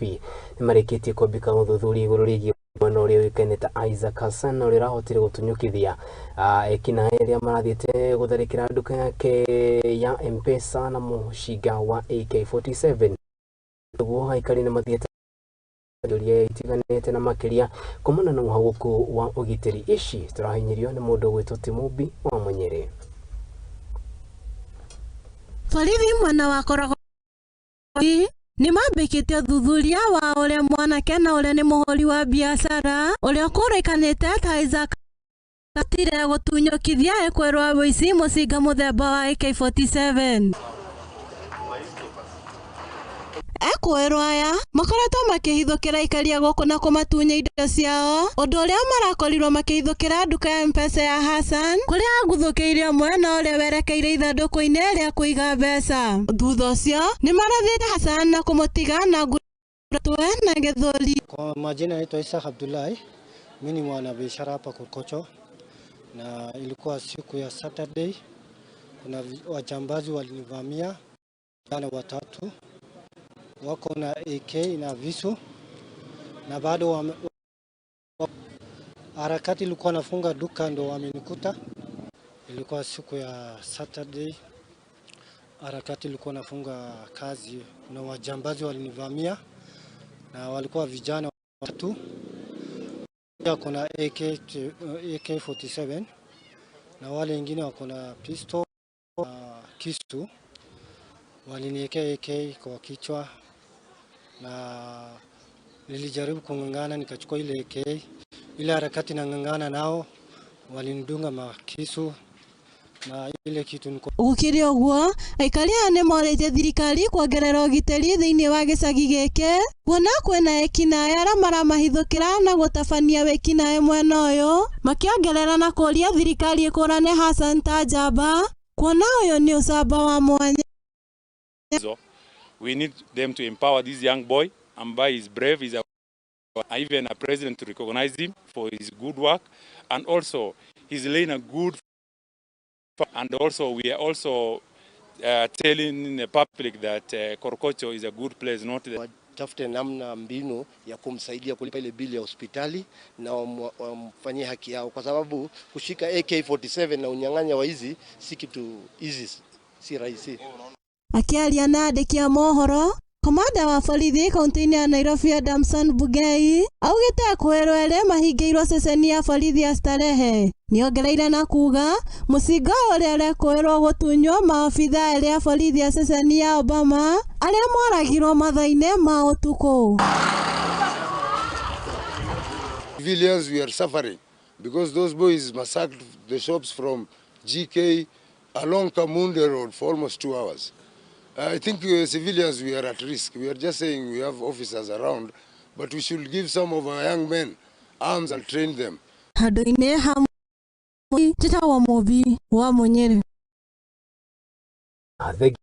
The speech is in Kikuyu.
Nairobi nĩmarĩkĩtie kwambĩka ũthuthuria igũrũ rĩgiĩ mwana ũrĩa ũĩkaine ta Isaac Hassan, ũrĩa ũrahotire gũtunyũkithia ekinaĩ arĩa marathiĩte gũtharĩkĩra nduka yake ya M-Pesa na mũcinga wa AK47. Ũguo aikari nĩmathiĩte ũria itiganĩte na makĩria kumana na ũhagũku wa ũgitĩri. Ici tũrahinyĩrio nĩ mũndũ ũgwĩtwo Timũmbi wa Mũnyĩrĩ. Borithi mwena wa Korogo nĩ mambĩkĩte ũthuthuria wa ũrĩa mwanake na ũrĩa nĩ mũhũri wa biacara ũrĩa ũkũrĩkanĩte ta Isaac atire gũtunyũkithia ekwĩrwo wũici mũcinga mũthemba wa AK47. Ekũĩrwo aya makoretwo makĩhithũkĩra aikari a gũkũ na kũmatunya indo ciao, ũndũ ũrĩa marakorirwo makĩhithũkĩra nduka ya M-Pesa ya Hassan, kũrĩa aguthũkĩire ũmwe na ũrĩa werekeire ithandũkũ-inĩ rĩa kũiga mbeca. Thutha ũcio nĩ marathire Hassan na kũmũtiga na nguraro na gĩthũri. Kwa majina naitwa Isaac Abdullahi, mimi ni mwanabiashara hapa Korogocho, na ilikuwa siku ya Saturday, kuna wajambazi walinivamia vijana watatu wako na AK na visu na bado harakati ilikuwa nafunga duka ndo wamenikuta. Ilikuwa siku ya Saturday, harakati ilikuwa nafunga kazi na wajambazi walinivamia na walikuwa vijana watatu. Wako na AK, AK47 na wale wengine wako na pistol na kisu. Waliniwekea AK kwa kichwa na nilijaribu kung'ang'ana, nikachukua ile AK. Ile harakati nang'ang'ana nao walinidunga makisu na ile kitu niko Gũkĩrĩ ũguo, aikari aya nĩ morĩtie thirikari kuongerera ũgitĩri thĩinĩ wa gĩcagi gĩkĩ, kuona kwĩna ekinaĩ arĩa maramahithũkĩra na gũtabania wĩkinaĩ mwena ũyũ, makĩongerera na kũũria thirikari ĩkũrane Hassan ta njamba, kuona ũyũ nĩ ũcamba wa mwanya. We need them to empower this young boy ambaye is brave, is a, even a president to recognize him for his good work, and also he's laying a good, and also we are also telling the public that Korogocho is a good place, not the Watafute namna mbinu ya kumsaidia kulipa ile bili ya hospitali na wamfanyie haki yao, kwa sababu kushika AK47 na unyang'anya wa hizi si kitu easy, si rahisi. Akĩaria na andĩki a mohoro, Komanda wa borithi kaunti-inĩ ya Nairobi Adamson Bungei augĩte ekũĩrwo erĩ mahingĩirwo ceceni ya borithi ya Starehe. Nĩongereire na kuga mũcinga ũyũ ũrĩa ũrekũĩrwo gũtunywo maobitha erĩ a borithi a ceceni ya Obama arĩa moragirwo mathaa-inĩ ma ũtukũ. Civilians, we are suffering because those boys massacred the shops from GK along Kamunde Road for almost 2 hours. I think civilians, we are at risk. We are just saying we have officers around, but we should give some of our young men arms and train them. Handũ-inĩ ha njĩtagwo Mũmbi wa Mũnyĩrĩ. Thengi.